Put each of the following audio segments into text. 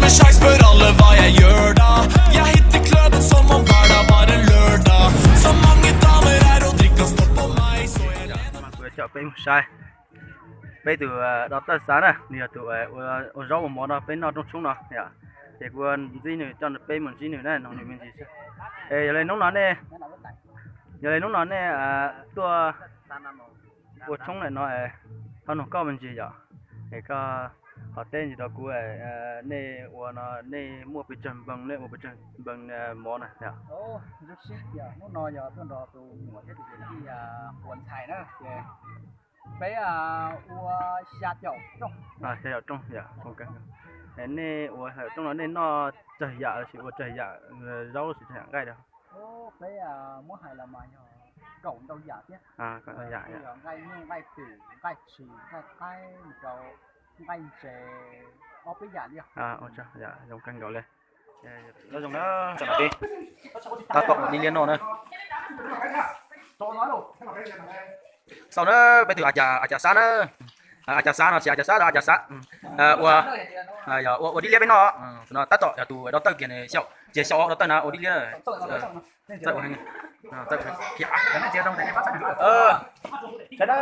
Sjeis spør alle hva jeg gjør da. Jeg hitter klubben som om hver dag var en lørdag. Så mange damer er og drikker, står på meg, så jeg lener. Kuv yuav coj peb mus saib peb tus, eh, dau tawj xav na, nws yog tus, eh, ua, ua zaub ua mov no peb noj rooj tshoob no yom. Ces kuv ua ntsib nws, coj peb mus ntsib nws na, nug nws me ntsis xwb. Es yog li hnub no nej, yog li hnub no nej, eh, tuaj ua tshoob lawm no, eh, thov nug koj me ntsis yom. Es koj ho teb ntsis rau kuv, eh, nej ua no nej muaj pes tsawg npees, nej ua pes tsawg npees, eh, mov na yom? Hnub no yog tuaj nrog tus muam thiab tus yawm yij ua ntxhais na, ces peb ua xya caum rooj. Xya caum rooj yom. Nej ua xya caum rooj no nej noj tsawg yam los sis ua tsawg yam zaub los sis tsawg yam nqaij rau? Peb muab hais los mas yog kaum ntau yam thiab. Kaum ntau yam, nqaij nyuj, nqaij twm, nqaij tshis, nqaij qaib, mus rau nqaij ntses, ob peb yam li. Zoo kawg nkaus li. Nyob zoo na, tam no peb tab tom ua dib liab noj na. Xaus na, peb tus a cas xab na, a cas xab no tsis a cas xab, a cas xab, ua, ua dib liab peb noj. No tab tom yog tus dau tawj kiag nws xyaum, ces xyaum dau tawj na ua dib liab. Saib na,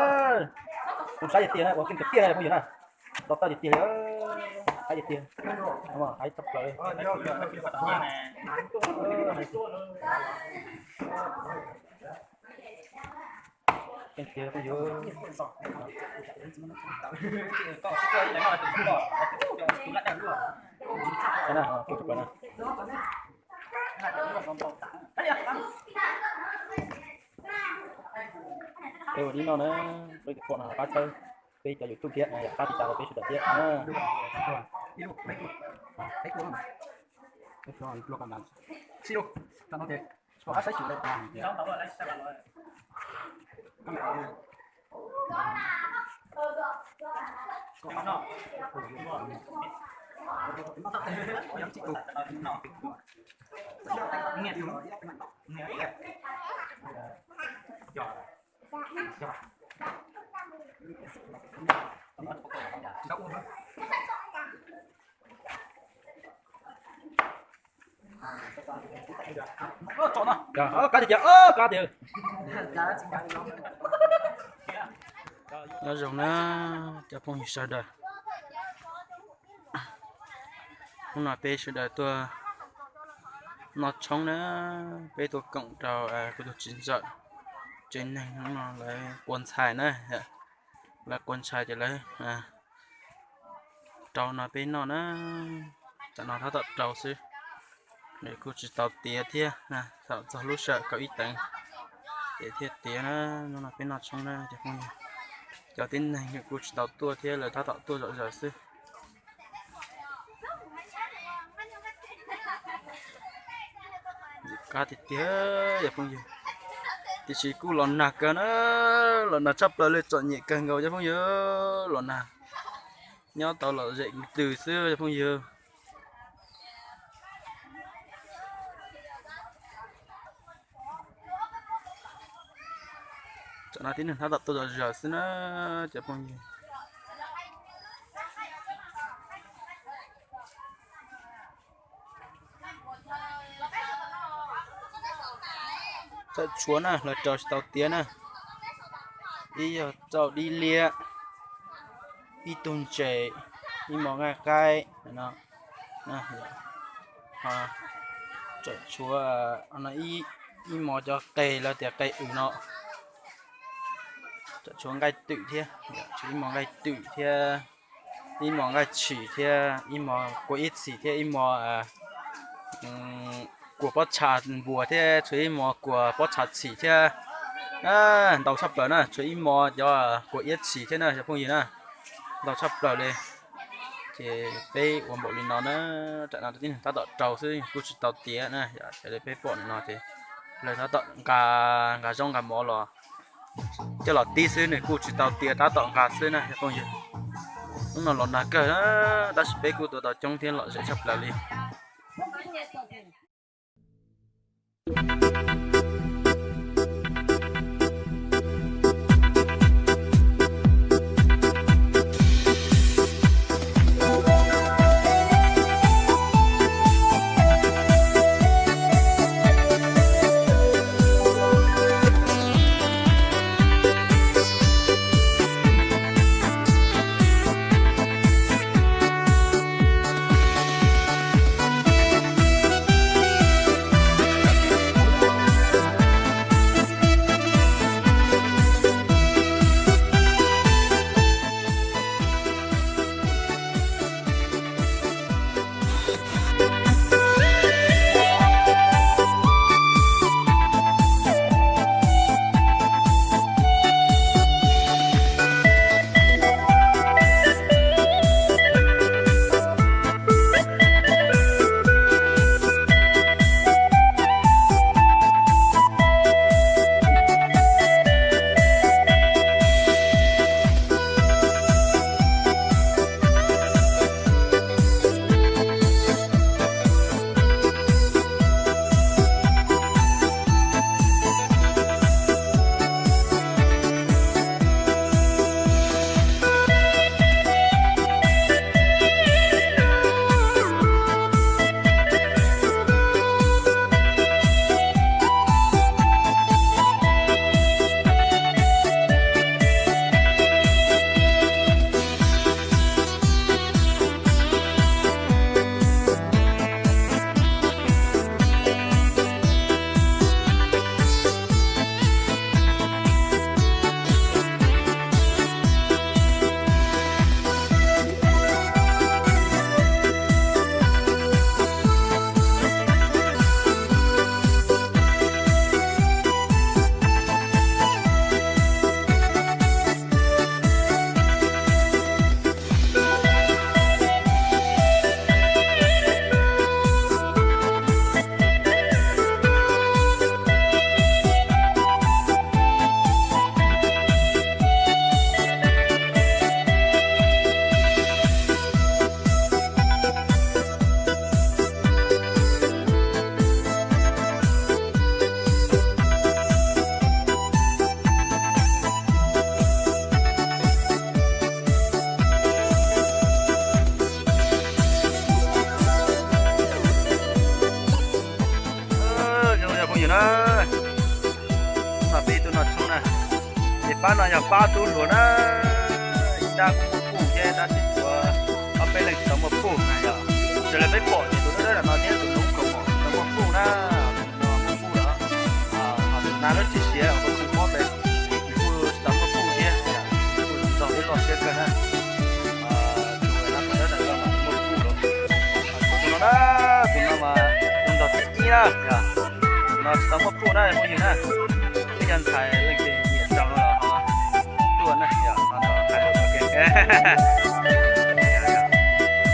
kuv saib tiag tiag na, ua keej tiag tiag na phooj ywg na. Dau tawj tiag tiag li, saib tiag tiag, haib tshaj plaws li. Keej tiag phooj ywg. Peb ua dib noj na, peb tus pom no pab txhawb peb cov YouTube thiab, yam pab tiv tas rau peb sawv daws thiab. Kab tiag, kab tiag. Nyob zoo na cov phooj ywg sawv daws. Hnub no peb sawv daws tuaj noj tshoob na, peb tuaj koom rau kuv tus txiv ntxawm tsev neeg, hnub no lawv qua ntxhais na, lawv qua ntxhais ces lawv rau no peb noj na. Tam no tab tom rau xwb, nws kuj tsis tau tiav thiab, thaum txog lub sij hawm kaum ib teev ces thiaj tiav na. Hnub no peb noj tshoob na cov phooj ywg, cov tib neeg kuj tsis tau tuaj thiab, lawv tab tom tuaj zom zaws xwb. Qab tiag tiag cov phooj ywg, tiam sis kuj los nag kawg na, los nag tshaj plaws li, txom nyem kawg nkaus cov phooj ywg, los nag nyob tau lom zem twg xwb cov phooj ywg. Tam no tib neeg tab tom tuaj zom zaws xwb na cov phooj ywg. Txawm tshuav na, lawv rau tsis tau tiav na. Ib yog txaus dib liab, ib tug ntses, ib mos nqaij qaib no, txawm tshuav ib mos cov qe lawv tias qe wm no, txawm tshuav nqaij twm thiab, tshuav ib mos nqaij twm thiab, ib mos nqaij tshis thiab, ib mos kua iab txhis thiab, ib mos kua pob txha npuas thiab, tshuav ib mos kua pob txha txhis thiab. Ntau tshaj plaws na, tshuav ib mos cov kua iab txhis thiab na cov phooj ywg na. Ntau tshaj plaws li. Ces peb ua npaum li no na, tam no tib neeg tab tom rau xwb kuj tsis tau tiav na, yog li peb pom no ces lawv tab tom nqa, nqa zaub nqa mov los coj los tib xwb, nws kuj tsis tau tiav, tab tom nqa xwb na cov phooj ywg. Hnub no los nag kawg na, tab sis peb kuj tua tau coob thiab lom zem tshaj plaws li. Pab no yog pab tub hluas na, ib dab kuj muaj puj thiab, tab sis tsuav ob peb leeg tsis tau muaj puj na yog. Raws li peb pom ces tus dawb dawb no thiab tus noob kaus mom tsis tau muaj puj na, tus no muaj puj lawm. Ho tus nab lub tsis siav uas tus mob tes kuj tsis tau muaj puj thiab, kuj zoo nraug thiab loj siab kawg na. Tus no tus dawb dawb no mas muaj puj lawm. Tus no na, tus no mas zoo nraug thib ib na yog. Tus no tsis tau muaj puj na phooj ywg na. Twb yog ntxhais leej twg nyiam tau no los ho tuaj na yog.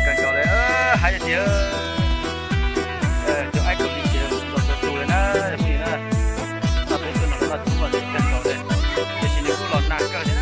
Kawg nkaus li, hais tias cov aib kaum li ces los txog tus li na, yog phooj ywg na. Noj peb tuaj no los noj txhub los kawg nkaus li, tiam sis nws kuj los nag kawg thiab na.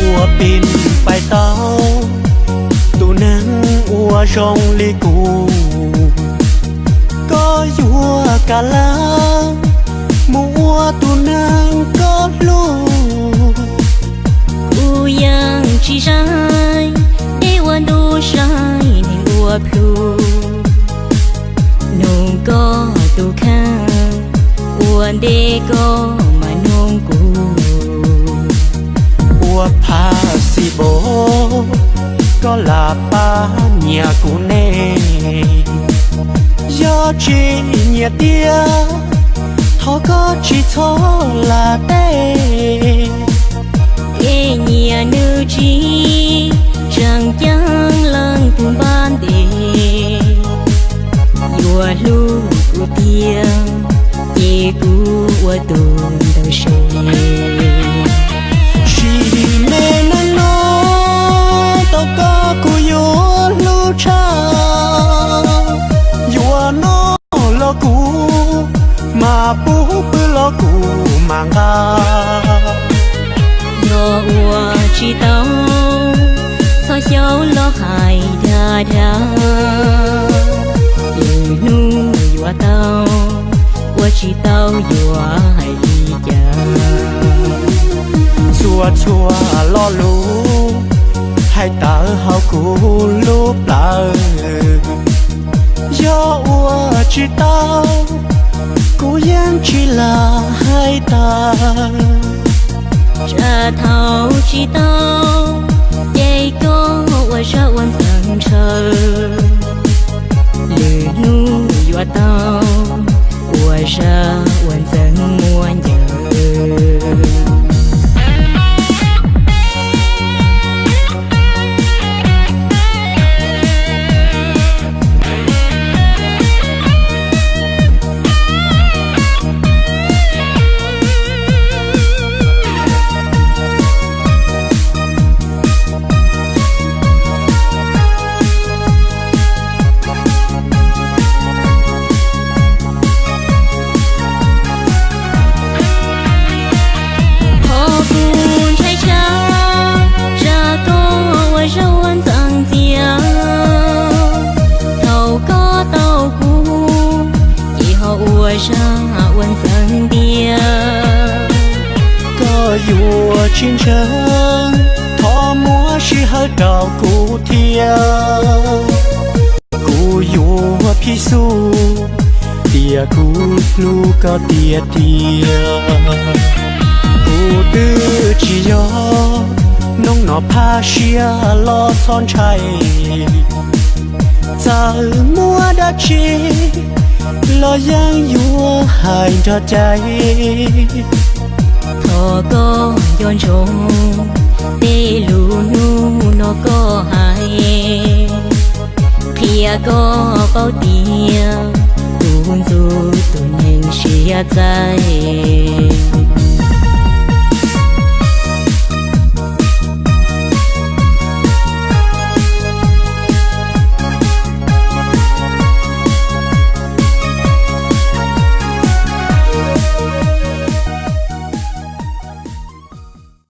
Ua pin pais tau tus neeg uas zoo li kuv, koj yuav kam laj mus ua tus neeg koj hlub. Kuv yeej tsis saib deb ua ntu, saib neeg ua plhu. Nug koj tus kheej, ua ntej koj mam nug kuv. Ua phaj xis bos, koj lam pab nyiam kuv ne. Yog tsis nyiam tiag, thov koj tsis txhob lam teb. Kev nyiam nws tsis tseem ceeb leej twg npaj ntes. Yuav hlub kuv tiag, ces kuv ua tus ntawd se. Sim neej no tau koj kuv yuav hlub tshaj. Yuav noj los kuv mam pub, pw los kuv mam nqa. Yog ua tsis tau, txhob xyaum los hais dag dag. Lwm hnub yuav tau, ua tsis tau yuav hais li cas. Txhua txhua lo lus hais tawm hauv kuv lub plawv. Yog ua tsis tau, kuv yeej tsis lam hais tawm. Tsam thaum tsis tau, ces koj ua zaj ua ntxeev ntshaw. Lwm hnub yuav tau, ua zaj ua ntxeev muaj ncaws. sab ua ntxeev ntiag. Koj yuav tsis ntseeg, thov muab sij hawm rau kuv thiab. Kuv yuav phim xub tias kuv hlub koj tiag tiag. Kuv twb tsis yog, hnub no phaj siab los txhob ntshai. Txawm muaj dab tsi los yeej yuav hais nrog cai. Thov koj nco ntsoov tej lus hnub no koj hais, qhia koj paub tias kuv ntxub tus neeg siab txaij.